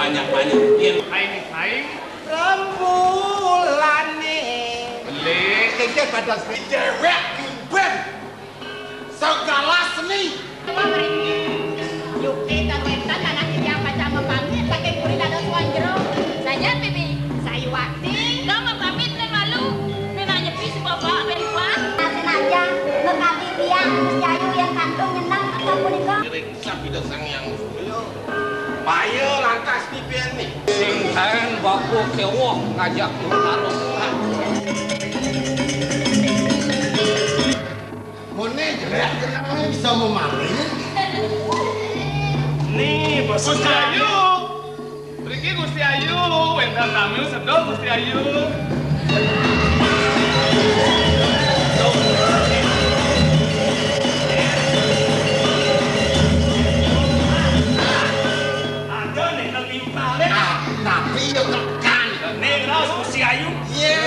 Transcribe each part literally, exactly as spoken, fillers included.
Banyak-banyak. Yen aing saing. Rembulane. Beli. Kengke pada si dewek ngimben. Segala seni. Apa mriki? Yukti karo Intan manah titiang pacang mapamit, saking puri dados sowan jero. Saja, Bibi. Sayuwakti. Dong mapamit lan malu. Nek nyepi si bapak ben kuat. Senajan mekadi tiang Gusti Ayu yang kantun nyeneng kata punika. Ngiring sabda Sang Hyang Surya. Payo lantas dipeni. Sing kaen baku kewok ngajak karo. Mone jelek kenane bisa memaling. Nih, Bos Gusti Ayu. Mriki Gusti Ayu, wénten tamu sedo Gusti Ayu. Ada nih kelimpah. Nah, tapi ya tekan. Nih, raos Gusti Ayu. Iya.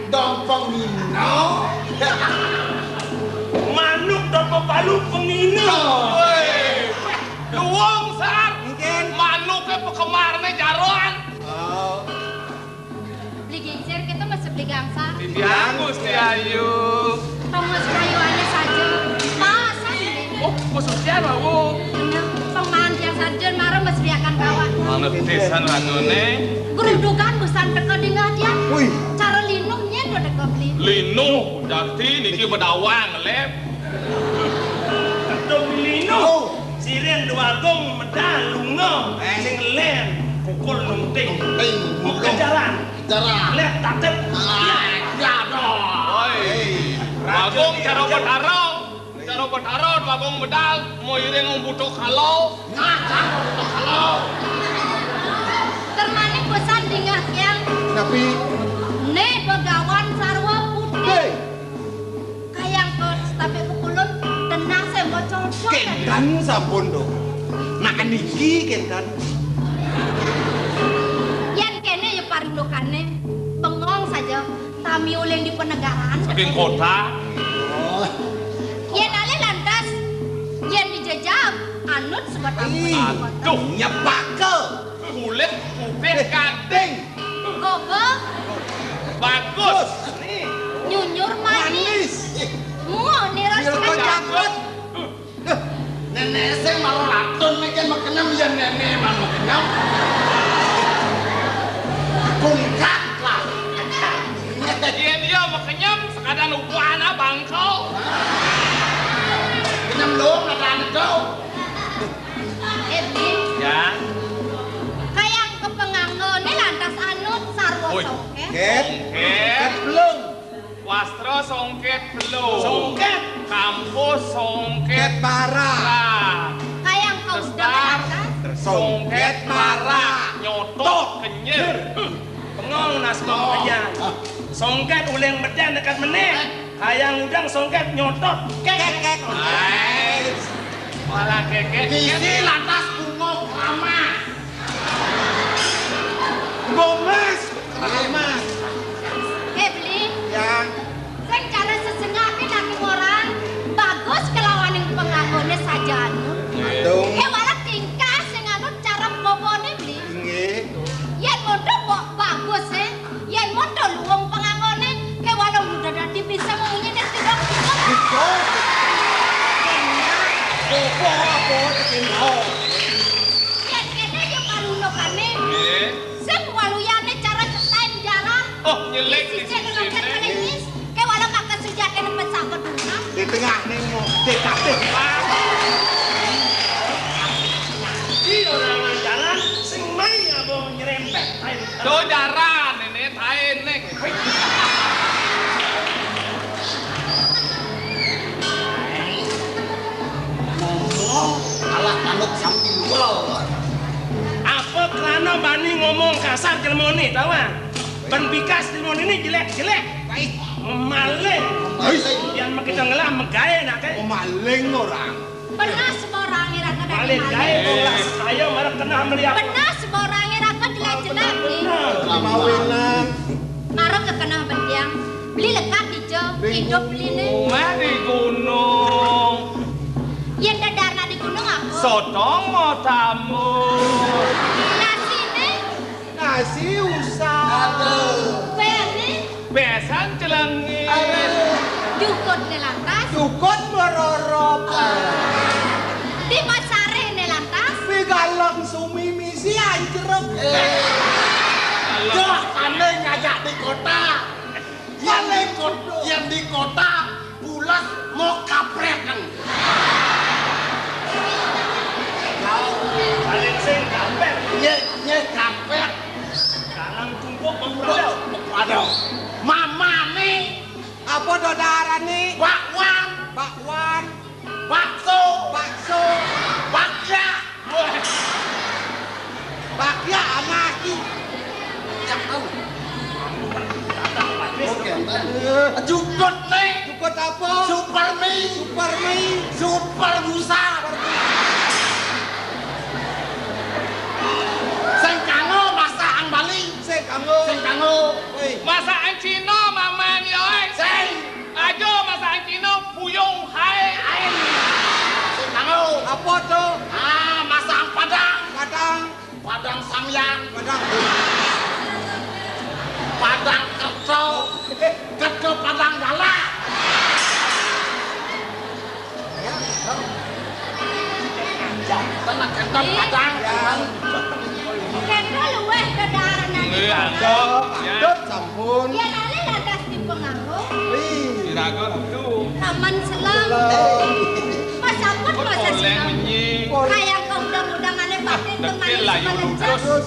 Dong pengino. Manuk dong bepalu pengino. Woi. Luwung, Sar. Mungkin. Manuke pekemarne jaroan. Oh. Beli Gingsir, kita mesti beli gangsal. Titiang Gusti Ayu. Tong mas kayuannya saja. Pasan ini. Oh, khususnya wau. Bener. Tong mangan tiang saja, mara mesti akan kawan. Manut pisan ragone. Kerudukan busan teka dingah dia. Wih. Cara linung nyen do teka beli. Linung, dakti niki bedawang, lep. Dong linung. Oh. Sirin dua gong medal lunga. Eh. Sing len, pukul nunting. Nunting, pukul. Kejaran. Kejaran. Lep tatet. Ah, ya dong. Woi. Bagong cara bedaro. Cara bedaro, bagong bedal. Mau iring butuh kalau. Ngakak butuh kalau. Termanik pesan dingah tiang. Tapi. Ne begawan sarwa putih. Hei. Kayang ke setape pukulun, tenang saya mau cocok. Kendan sampun do. Nah niki kendan. Yen kene ya parindukane, bengong saja. Tami ulin di penegaran. Saking kota. Oh. Yen ale lantas, yen dijejab, anut sebab ampun. Aduh, nyepake. Kulit kuping kating. Gogo. Bagus. Nyunyur manis. Manis. Muo niras kacang. Nenek sing malah ratun mikir mekenem ya nenek emang mekenem. Bungkak lah. Yen dia mekenyem sekadar ubuhan abang kau. Kenyem lu, ada anu kau. Eh, Bli. Ya. Kayang kepenganggone lantas anut sarwa songket. Songket. Songket belum. Wastra songket belum. Songket. Kampus songket parah. Kayang kau sudah lantas. Songket parah. Nyotok kenyer. Bengong nas bengong aja. Songket uling bedan dekat meneh. Hayang udang songket nyotot. Kek, kek, kek. Malah kek, kek. Misi lantas bunga keramas. Bunga emas, keramas. Eh, Beli. Ya. Sing cara sesengake nang orang bagus kelawaning pengangone saja anu. Aduh. Eh, walau tingkah sing anu cara bobone, Beli. Inggih. Yen mondho kok bagus, eh. Yen mondho luwung pengangone, ke walau udah dadi bisa munyi dan tidak. Bisa. Apa, apa, bikin tahu. Yen kene ya parunukane. Nggih. Sing waluyane cara cetain jalan. Oh, nyelik di sisi sini. Ke walau kagak sujake nepen sakedunan. Di tengah ning mau dekatif. Iya, orang jalan, sing mai abang nyerempet. Ayo. Do jaran, ini tain nih. Ngomong, alah manut sambil wow. Apa kerana bani ngomong kasar jelmone, tahu ah? Ben bikas jelmone ini jelek-jelek. Baik. Memaling. Baik. Yang kita ngelah megawe nak eh. Memaling orang. Benar semua orang ira kena maling. Gawe wong lah saya marah kena melihat. Benar semua orang ira kena jelek-jelek ni. Benar. Mawinan. Marah ke kena bendiang. Beli lekat ijo, hidup beli ni. Mari gunung. Yen dadar nak di gunung apa? Sotong mau tamu. Nasine? Nasi usah. Aduh. Bene? Besan celengi. Aduh. Jukut ne lantas? Jukut merorop. Di pasare ne lantas? Pigalang sumi misi anjrep. Eh. Dah, ane ngajak di kota. Yang di kot-, yang di kota pulas mau kapreken. Paling sing kaprek. Nye, nye kaprek. Sekarang tumpuk mau. Aduh. Mamane. Apa dodarane? Bakwan. Bakwan. Bakso. Bakso. Bakya. Bakya anaki. Oke, entar. Jukut nih. Jukut apa? Super mie. Super mie. Super busa. Sing kanggo masakan Bali. Sing kanggo. Sing kanggo. Woi. Masakan Cina, Maman, yoi. Sing. Aja masakan Cina, puyung hai ai. Sing kanggo. Apa tuh? Ah, masakan Padang. Padang. Padang Samyang. Padang. Padang Kerto. Kerto Padang Galak. Tenan kenten Padang. Kenten luweh kedarenan. Iya, Dok. Dok, sampun. Yen ale lantas dipenganggo. Wih. Iraga kudu. Taman selang. Selang. Pas sampun masa oleh selang. Menyi. Kayang kaudang-udangane batin. Tekil temani layu sekolah ludes.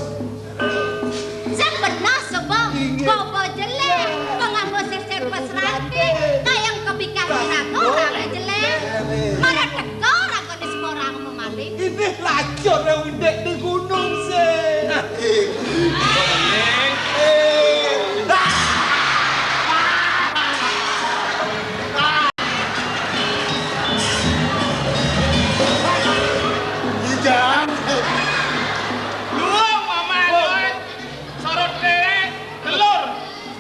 Sing bener sebab. Inggih. Baba jelek, penganggo sisir pas ranti, kayang kepikan raga ora jelek. Marang teka ragane sing ora memaling. Ini lacur yang udah di gunung sih. Eh. Ijang. Luwung, Maman, luwung. Sorot dhewe, telur,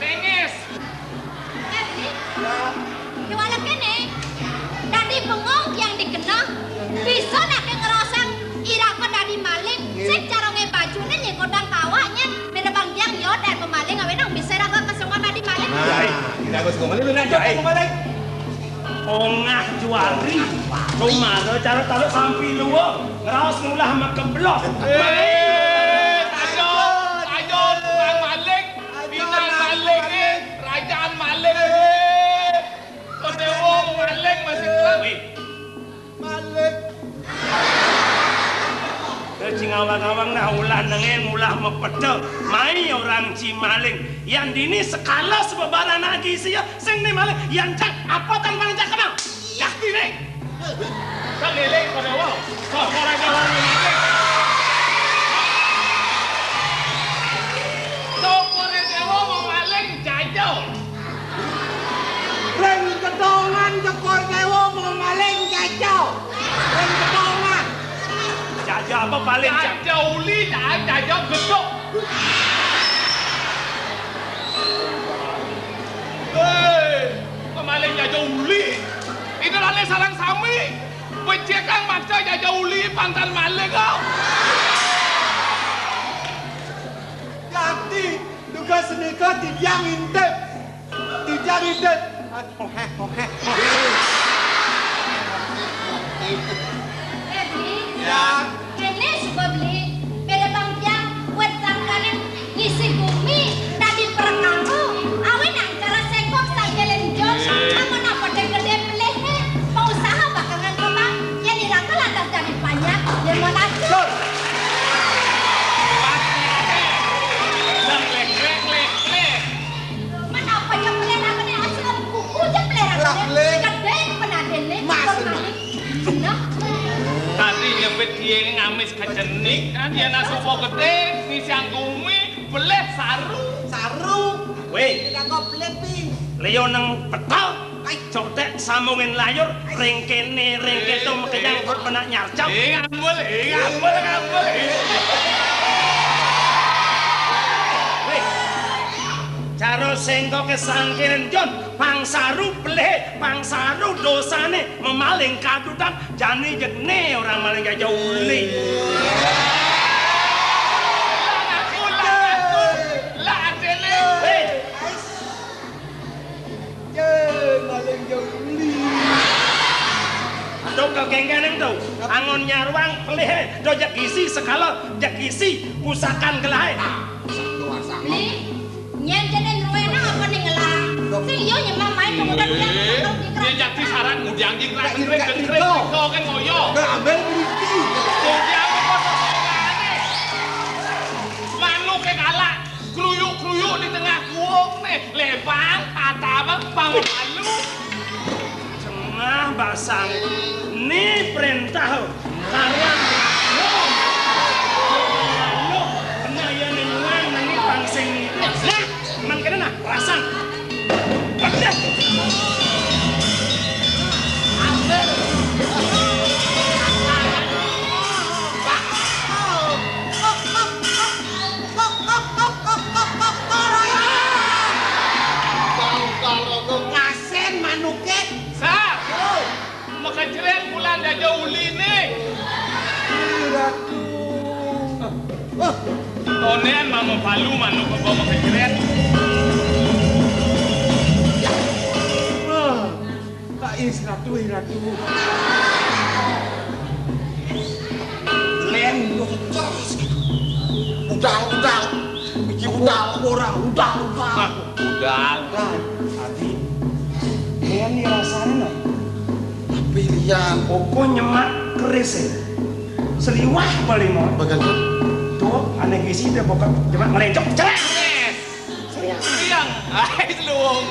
tengis. Eh, Bli. Ki walek kene. Dadi bengong yang dikenal. Bisa nak ngerosang iraga dadi maling. Sing carane bajune nyekodang kawaknya. Beda bang yang yo dan pemaling awe nang bisa iraga kesungguhan dadi maling. Nah, iraga kesungguhan maling, lu ngajak pemaling. Ongah juari. Cuma cara taluk sampi luwung. Ngraos ngulah makeblos. Eh, ayo, ayo, tukang maling. Pinang maling, eh. Kerajaan maling, eh. Kodewo maling masih kuat. Wih. Maling. Ke cingawang-awang nah ulah nengen, ulah mepeda. Mai orang ci maling. Yang dini sekala sebebaran lagi sia. Sing ni maling. Yang cak apa tan bang cak kemang? Yakti ni. Kan lele pada wau. Kau orang jalan ni. Syukur dewa mau maling jajal. Ring ketongan syukur dewa mau maling jajal. Ring ketongan. Jajal apa paling jajal? Jajal uli, jajal gedok. Hei, pemaling jajal uli. Ini lale sarang sami. Becik kang maksa jajal uli pantan maling kok. Ganti tugas nika tijang intip. Tijang intip. Aduh, heh, heh, heh. Bli. Ya. Kene sebab Bli, beda bang tiang, wet sangkaning ngisi bumi, dadi perkanggo, awe nang cara sekok sambil lenjong, amun apa dek gede pelih, pengusaha bakalan kembang, yen iraga lantas dadi panjak, yen mau nasib. Sur. Bang lek, lek, lek, lek. Menapa ya pelih ragane asal kuku je pelih ragane? Lah, pelih. Gede penadene, Mas, kok maling. Nah. Tadi nyepit kiye ngamis kecenik kan, yen nak sopo gede, ngisi angkumi, pelih saru. Saru. Weh. Tidak kau pelih, Pi. Liyo nang petal. Ai. Cotek sambungin layur, ring kene, ring keto, eh, makejang, eh, perut penak nyarcap. Eh, ngambul, eh, ngambul, ngambul, eh. Weh. Karo sengkoke sangkiring Jon, pang saru pelih, pang saru dosane, memaling kadutan, jani jeg ne orang maling jajah uli. Lah ngaku, lah ngaku, lah atene. Hei. Ye, maling jauh uli. Aduh, kegenggeneng tuh. Angon nyaruang pelih, do jeg isi sekala, jeg isi pusakan gelahe. Beli, nyen jene nruwena apa ning ngelah? Sing yo nyemam main kemudian udah Eh, dia jadi syarat ngudiang jingkrak Jingkrak kentring, kentring, kentring, kok kan ngoyo. Ngambil beriki. Ngudiang kok sosokane. Manuke kalak, kruyuk-kruyuk di tengah guwung nih. Lebang, atabang, pang malu. Cengah basang. Ni perintah. Karyan. Lo. Kena ya ning wan, ning pang sing. Nah, man kena nah, rasang. Pedes. Bau karo kasen manuke. Sar. Yo. Makejret bulan dadi uline. Ih, Ratu. Tonen mama balu manuk kok makejret. Wah, tak is Ratu, ih, Ratu. Lem, terus. Udah, udah. Biji udah, orang, udah, udah. Udah. Nah, adi, ini rasanya, nah. Tapi lian. Pokok nyemak keris ya. Seliwah paling mau. Bagan tuh. Tuh, aneh gisi deh pokok nyemak ngelencok. Ceres. Seriang. Seriang. Ai, luwung.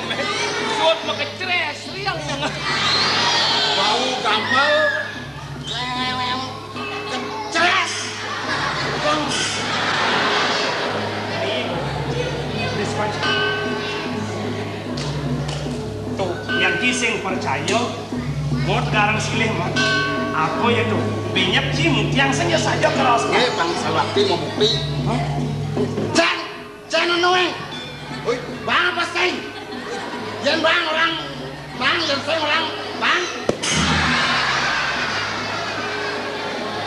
Suut mekecres. Seriang. Bau gamal. Ceres. Tuh, yang kising percaya, mut garang silih mah. Apa ya tuh? Binyep ci mutiang saja saja keras. Eh, Bang Salwakti mau bukti. Hah? Jan, jan nuwe. Hui, Bang apa sih? Yen Bang orang, Bang, yen sing orang, Bang.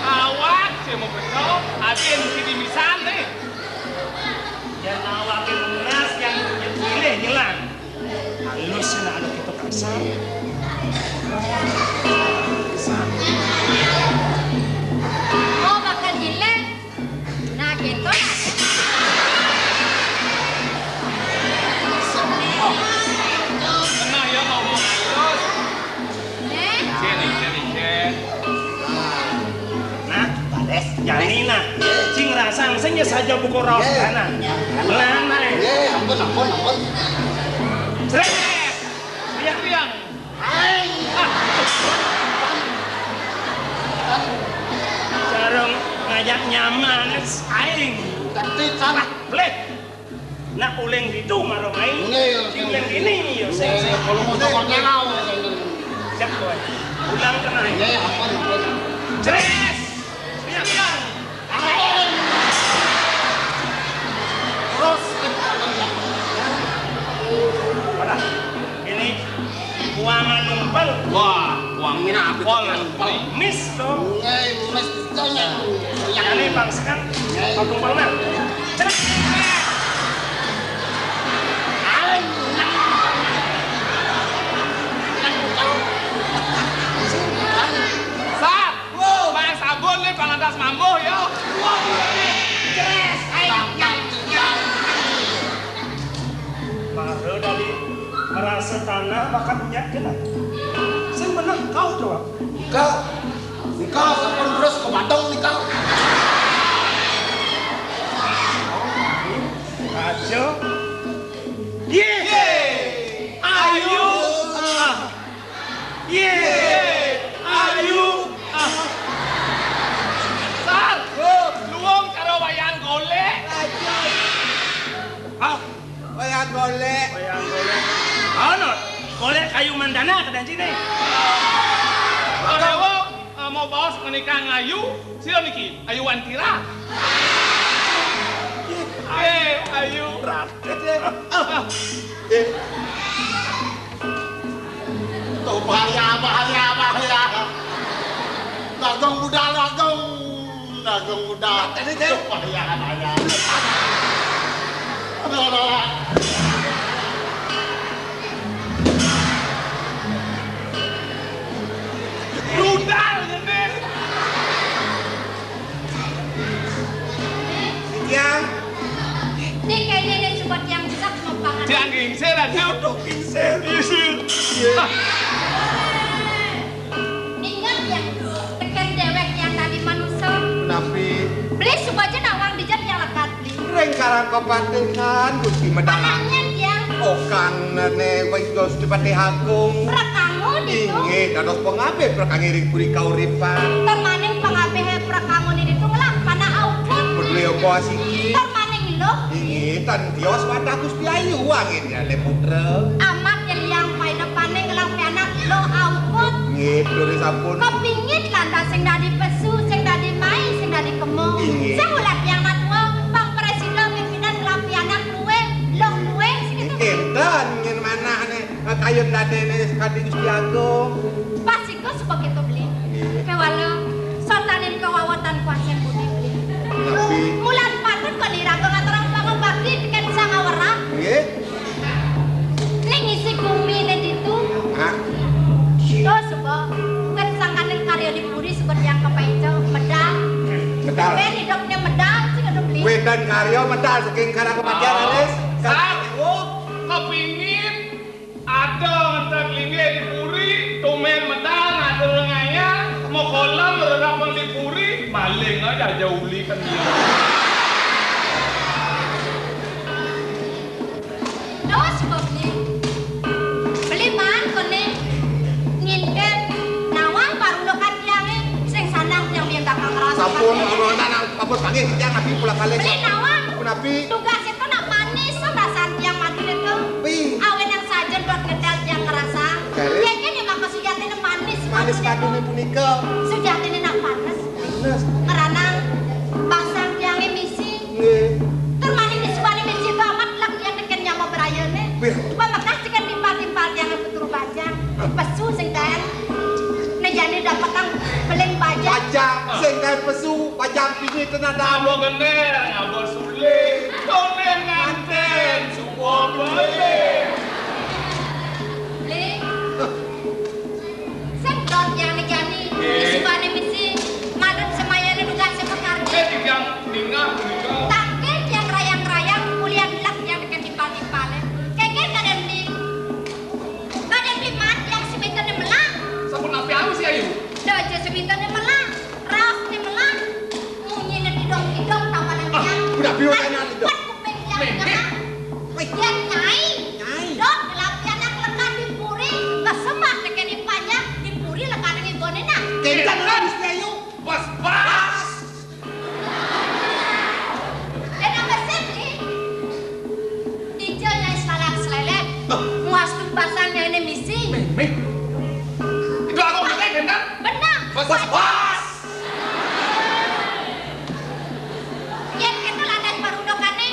Awak sing mau betul, hati yang mesti dimisan nih. Yen awake ngeras, yang pilih nyelang. Halus, nak, ada kita kasar. Kasar. Oh, makan gile. Nah, gitu. Tenang ya, ngomong halus. Eh? Sini, sini, sini. Nah, Pak Des, jani nah. Sing rasang, sing ya saja buku raos Ye. Tanah. Ye. Lah, nah. Ye, ampun, ampun, ampun. Srek. Riang, riang. Aing. Sarung ngajak nyaman, aing. Tapi kan Lah, belek. Nak uling ditu maro main. Nggih, iya. Di uling ini, iya, sing, sing. Kalau mau cokor nyalau. Cek kowe. Ulang tengah. Nggih, ampun, ampun. Ceres. Iya, iya. Terus. Mana? Ini uang numpel. Wah, uang ini apa? Pol. Mis to. Nggih, mis to. Yang ini bangsa kan. Nggih. Kau tumpel nah. Ceres. Sat. Wow. Mas Abon nih pangantas mambuh ya. Wow, ceres. Ayo, nyam, nyam. Mara tadi merasa tanah makan minyak kena. Sing bener kau coba. Kau, kau sampun terus ke Padang nih kau. Aja. Ye. Ye. Ayo. Ah. Ye. Ye. Ayo. Ah. Sar. Luwung karo wayang golek. Ah. Wayang golek. Wayang golek. Ono. Golek kayu mandana kedan sini. Ora wong, eh, mau baos menikah ngayu, sira niki, ayu wantira. Eh, ayo. Eh. Tuh, bahaya, bahaya, bahaya. Dagang budal, dagang. Dagang budal. Tadi, teh. Tuh, bahaya, bahaya. Aduh, aduh, aduh. Budal, ini. Tiang. Ini kayaknya ini support yang susah mau pangan. Tiang gingsir aja. Aduh, gingsir. Gingsir. Iya. Ingat ya, teken dewek yang tadi manusia. Napi? Beli suku aja nawang dijak yang lekat. Ring karang kapatingan Gusti Medal. Anaknya dia. Okang nene wis Gusti Patih Agung. Prekangu ditu. Inggih, dados pengabih prekangiring puri kauripan. Termaning pengabih prekangu ni ditu ngelah panah aukut. Bedue apa asiki? Termaning luh. Inggih, tan tios wadah Gusti Ayu angin ya le putra. Amat nyeliang paina paning ngelah pianak luh aukut. Nggih, duri sampun. Kepingit lantas sing dadi pesu, sing dadi mai, sing dadi kemo. Inggih. Sing ulah tiang matua, Bang Presiden pimpinan ngelah pianak luwih, luh luwih, sing itu. Kinten, ngin manah ne, kayun dadene sekadi Gusti Agung. Pas iku sebab itu beli. Inggih. Kewala, sotanin kewawetan kuasa budi beli. Napi? Mulan patut kok diraga ngaturang pangabakti teken sang awerah. Nggih. Ning isi gumine ditu. Hah? Tuh, sebab. Ket sangkaning karya di puri sebab yang kepaica medal. Medal. Ben hidupnya medal, sing ada beli. Wedan karya medal saking karang kepatihan, Aris. Sang, kepingin ada ngentek linggih di puri, tumen medal ngatur ngaya, mau kolam rerapeng di puri, maling aja, aja uli kan dia. Dos, Bob, nih. Beli man, kone ngintip nawang parulukan tiange, sing sanang tiang biyen bakal ngerasa. Sampun, kate. Ampun, ampun, panggih, tiang nabi pula kalih. Beli nawang. Ampun, nabi. Tugas itu nak manis, so perasaan tiang madu itu. Pi. Awen yang sajen dot ngedal tiang ngerasa. Garis. Kayaknya nih, maka sujatine manis. Manis madune punika. Sujatine nak panes. Panes. Ngeranang basang tiange misi. Nggih. Tur maning disuwani misi amat lek yen teken nyama brayane. Wih. Pemekah sing timpal-timpal tiange peturu bajang. Pesu sing kaen. Nejane dapetang beling bajang. Bajang sing kaen pesu, bajang pini tenan. Abo gender, abo sulit. Tonen nganten, supo balik. Beli. Sing dot yang nejani, eh, isibane misi, madep semayane duga sepekardi. Eh, tigang ningah, ningah. Tangkil yang rayang-rayang, mulian lek yang deken timpal-timpale. Keker kaden di, kaden di mat yang semitene melang. Sampun api awi si Ayu? Dojo semitene melang, raos ni melang. Munyine didong-didong tapanan. Ah, yang udah bilang enak itu. Kuping yang Mendek. Wih. Yang nyai. Nyai. Dot, kelapian yang lekat di puri, kesembah tekeni panjang, di puri lekat dengan gonena. Kencang lah, Gusti Ayu. Pas, pas. Dan apa sih, Ki? Dijel nyai selalat selelet. Loh. Muas tumpasan nyai ini misi. Meh, meh. Itu aku betul, benar? Benar. Pas, pas, pas. Yen kita lantas parudokane,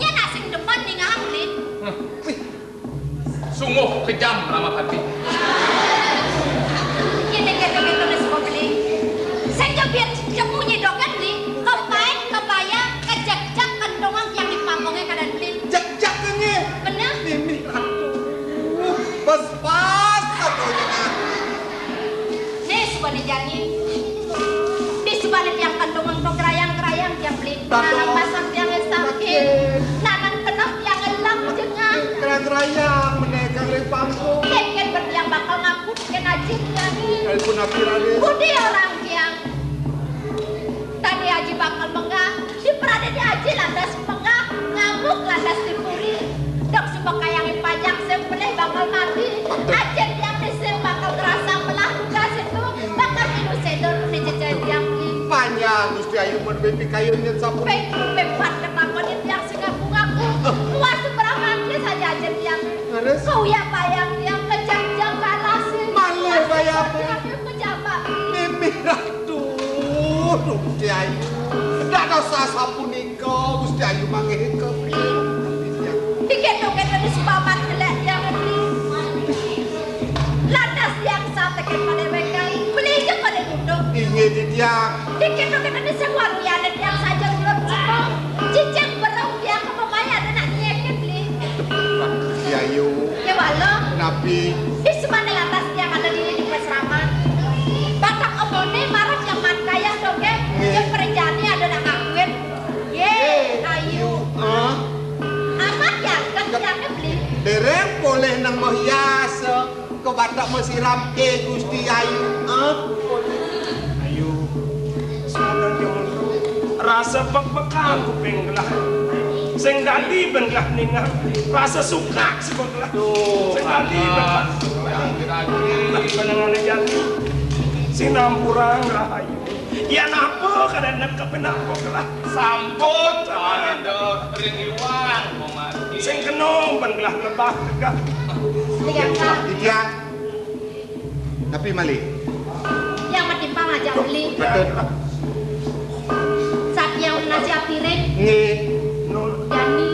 yen asing demen ningahang, Bli. Wih. Sungguh kejam ramah hati. Kene kene kene wis kok, Bli. Sing jebit jemu nyedokan, Bli. Kepain, kebaya, kejek-jek, kentongan yang di pangkongnya kadang, Bli. Jek-jek ini. Bener? Ini, aduh. Pas-pas katanya. Nih, subane jani. Di subane tiang kandungan to gerayang-gerayang tiang beli. Aduh. Nanang pasang tiang sakit. Sakit. Nanang kenop tiang elang jengah. Gerayang-gerayang menekang ring pangku. Yen, yen bertiang bakal ngaku yen ajin jani. Kalipun api raden. Budi orang tiang. Tadi aji bakal menggah. Di pradene aji lantas pengah, ngamuk lantas dipuri. Dok suba kayang pajak sing pelih bakal mati. Ajin tiang ni sing bakal ngerasa melah tugas itu, bakal minum sedor ni jejai tiang ni. Panjang Gusti Ayu men pipi kayun yen sampun. Pek pempat ketakonin tiang sing ngaku-ngaku. Puas seberang mati saja ajin tiang. Leres. Kau ya bayang tiang kejang-jang kalah sih. Malih bayang. Tiang pejabat. Mimih ratu. Duh, Gusti Ayu. Dak dosa sapunika. Oh, Gusti Ayu mangke ka. Tiket-tiket wis papat nyelék tiang ngerti. Lantas tiang satekan padéwékan. Beli aja pada duduk. Inggih, Titiang. Tiket-tiket wis sing waruyane tiang saja urip cekong. Cicing berung tiang kepemaya ada nak nyeket, Beli. Gusti Ayu. Ya, walau. Napi? Di semana lantas tiang ada di, di Pasraman. Batang omone marah yang matkaya dongeng. Nggih. Yang perjani ada nak ngakuin. Ye, Ayu. Hah? Amat ya, kan tiangnya Beli. Dereng polih nang mahias. Ke batak masiram, eh, Gusti Ayu. Hah? Ayu. Suara yang rasa bek-bekan kuping gelah. Sing dadi ben gelah ningah. Rasa suka sebab gelah. Sing dadi ben pandangan jani. Sinampurang rahayu. Ya napa kada enak kepenak kok gelah. Sampun, Anda ring iwang, Komati. Sing kena umpan gelah lebah tegak. Tiga, Kak. Tiga. Tapi malih. Yang matimpang aja beli. Betul. Sat yang nasi piring. Nggih. Jani.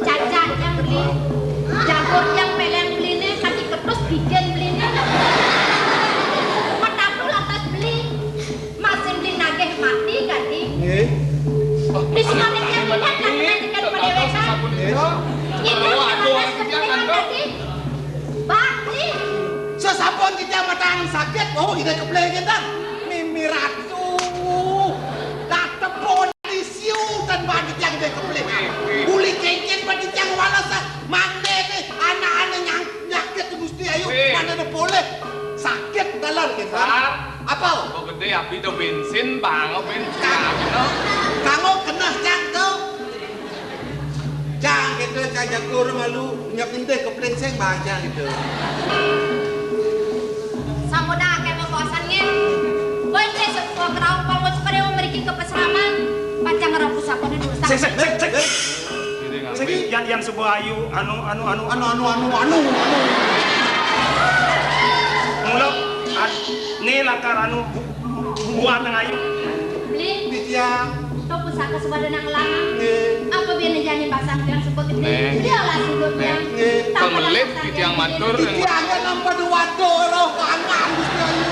Caca yang beli. Jago yang peleng beli nih, kaki ketus bikin beli nih. Matatu lantas beli. Masih beli nagih mati, ganti. Nggih. Di sekolah yang tidak akan menantikan pendewekan. Nggih. Ini adalah kepentingan, ganti. Bak, beli. Sesampun kita matang sakit, oh, kita kepleh kita. Mimi Ratu. Datang polisi, dan bagi yang kita kepleh. Uli kengken bagi yang walas, mande nih, anak-anak yang nyakit Gusti Ayu, mana ada boleh. Sakit dalam kita. Apa? Kok gede api to bensin, Bang? Bensin. Kanggo keneh cang to. Cang gitu, cang jagur malu, nyep nindih ke plingsing baca gitu. Sampun akeh mengkosan nggih. Kowe cek sepuh kerau panggo supaya memiliki kepesraman. Pacang rabu sampun dulu. Sik, sik, sik, sik. Sik, yan, yan suba ayu, anu, anu, anu, anu, anu, anu, anu, anu. Mula, ad-, ni lakar anu bu-, bu-, buat nang ayu. Beli. Beli tiang. To pusaka suba ada nang lanang. Nggih. Apa biar jani basang tiang sebut ini? Nggih. Dia lah sudut tiang. Nggih. Tambah pemelit basang di tiang tiang matur. Di tiang kan nampak dua doro, pangan, Gusti Ayu.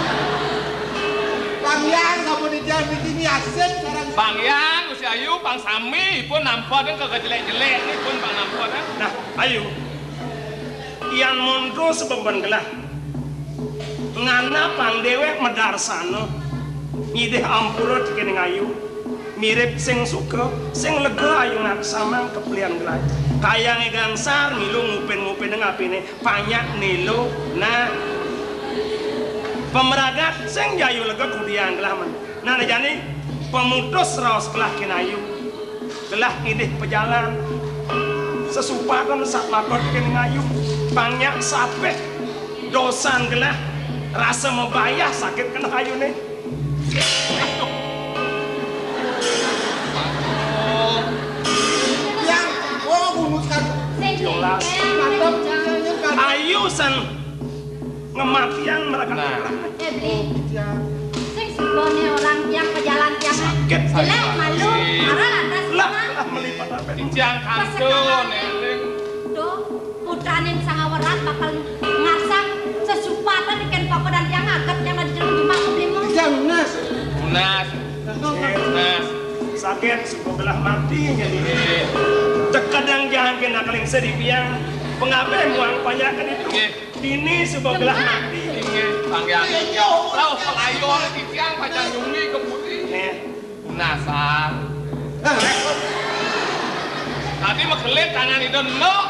Bang Yang, sama di tiang di sini asin, sarang. Bang Yang, Gusti Ayu, pang sami, pun nampak dan kagak jelek-jelek, ini pun pang nampak dan. Nah, ayu. Yan monto sebemben gelah. Ngana pang dewek medarsana. Ngidih ampura tekene ngayu. Mirip sing suka, sing lega ayu ngaksamang keplian gelah. Kayange gangsar milu ngupin-ngupin ngapine panyak nilo. Nah. Pemeragat sing jayu lega kudiang gelah men. Nah, jani pemutus raos gelah kinayu. Gelah ngidih pejalan. Sesupatan sat matur ken ngayu. Panyak sapeh dosan gelah. Rasa mabayah sakit kena ayune. Yang, oh, bungut kan. Sing Yolas. Mantap, yang, yang kan. Ayu san ngematian mereka. Nah. Eh, Bli. Sing sebone orang tiang pejalan tiang. Sakit. Jelek, malu, marah lantas. Lah, lah, melipat apa? Ijang kantun, Eling. Tuh, putraning sangawerat bakal ngarsa sesupatan ikan pakodan tiang aget yang ada di dalam rumah aku beli mau. Ijang, Nas. Nas. Nas. Sakit, suku gelah mati jadi. Iya. Cekadang jangan kena keling sedih piang. Pengabeh muang panjang ke itu. Iya. Dini suba gelah mati. Inggih, Bang Yang. Rauh pelayon titiang pacang nyungi ke putih. Eh. Punasan. Tadi mekelit tangan itu nuk.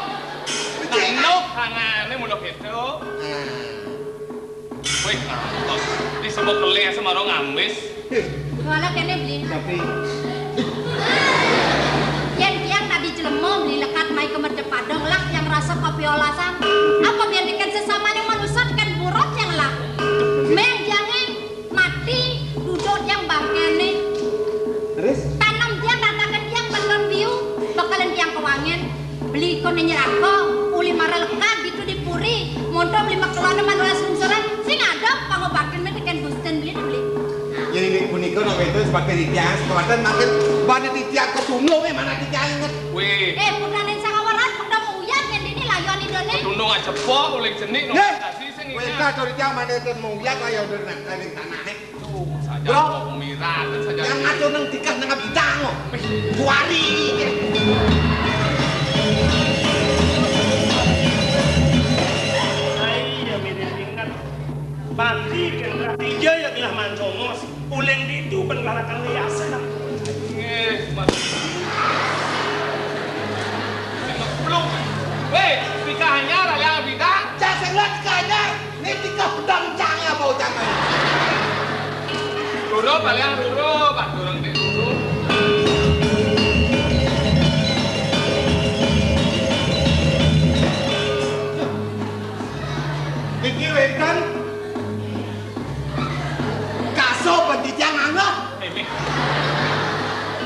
Nuk tangannya muluk itu. Wih, ngantos. Disebut kelih semarang ngambis. Wala kene beli. Tapi yen tiang tadi jelema beli lekat mai ke medep padang lah yang rasa kopi olasan. Apa biar dikit sesama yang manusia kan buruk yang lah. Meh jange mati duduk yang bangkene. Terus? Tanam tiang ratakan tiang bakal biu, bakalan tiang kewangin. Beli ko nyerako, uli mara lekat gitu di puri, monto beli makelana manulah sungsuran, sing ada pangobatin me teken Gusten beli beli. Jadi di punika nang wénten sebagai titiang, sekawaten mangkin bani titiang ketu Dunung, eh, mana dijanget. Wéh. Eh, putrané sing aweran, padha nguyah ngéndéné layuan Idané. Dunung aja pok, uling jenik, nang Nggih. Kasih sing Wéh, iki. Katur iki amaneten nguyah kaya ndur nang kaning tanahé. Tuh, saja Bro. Mau kumirat, saja. Yang ngatur nang dikah nang bidang. Kuari iki. Ayo, mirip ingat. Pati, kan, Ija ya gelah mancongos. Uling ditu penggalakang liasan. Nggih, Mas. Ngeplung. Wéh, tika anyar, aliang bidang. Cak sing liwat tika anyar. Né tika pedang cang apa cang? Turup, aliang turup. Pak, durung di turup. Niki wénten Kaso bendit yang angah. Eh, Mik.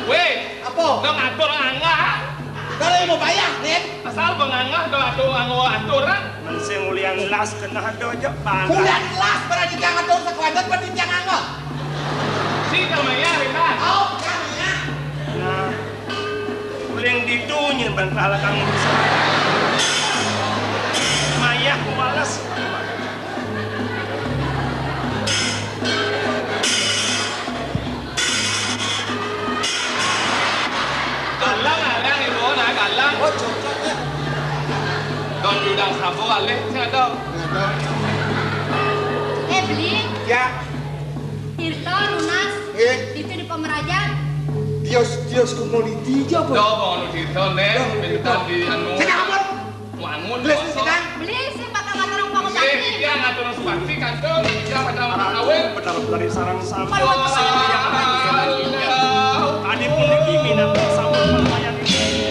Wéh, apa? Dong atur angah. Kalau mau bayar, Nin. Asal bengangah, dong atur anggo aturan. Men sing ulian las kena do aja bang. Ulian las berarti yang atur sekuadrat bendit yang angah. Si kamaya, Rita. Oh, kamaya. Nah. Uling ditu nyén ban kalakang urusan. Mayah males. Galang, galang, ibu, nah, galang. Oh, cocok, ya. Don Yudang Sabo, alih, sing ada. Nggak ada. Eh, Beli. Ya. Tirta, Lunas, eh? Itu di Pemerajan. Tios, tios komoditi aja, apa? Yo, mau anu Tirta, Nek. Yo, minta Tirta. Di anu. Sini, apa? Wangun, Beli, kosong. Sini, Bang. Beli, sing bakal ngatur pangutang. Iya, iya, ngatur sepati, kantor. Iya, pada orang kawin. Benar-benar sarang sampah. Kalau untuk saya, yang tadi pun lagi minat sama pelayan ini.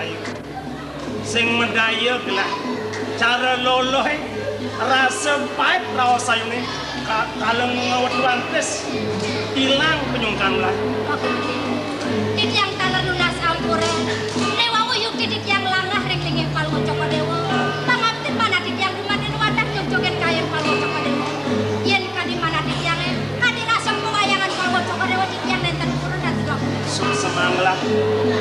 Ayo. Sing medaya gelah cara lolohe rasa pait raos sayune ka-, kaleng ngawet wantes ilang penyungkan lah. Titiang taler nunas ampura. Dewa uyuk titiang langah ring linggih Palwa Cokor Dewa. Pangapten manah titiang dumaning wadah nyujukin kayan Palwa Cokor Dewa. Yen kadi manah titiange, kadi rasa pawayangan Palwa Cokor Dewa titiang nenten purun dan suwak. Suksma ngelah.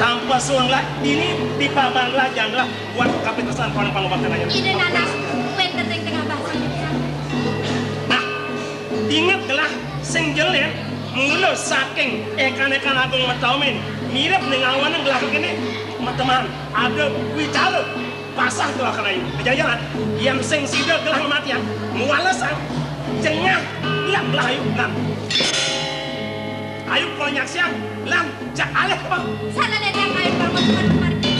Tanpa suwun lah, ini di paman lah, janglah. Buat kapitasan pang-, pangobatan aja. Ide nanas, wénten ring tengah basa. Nah, inget gelah sing jelén mula saking ékan-ékan agung metamin mirip ning awaning gelah kéné, mateman ada wicara pasah gelah kéné. Jalan-jalan, yén sing sida gelah matian, mualesang jengah lak gelah ayu lan. Ayu pola nyaksian lan jak alih, Bang. Sana dadi ayu bangun margi.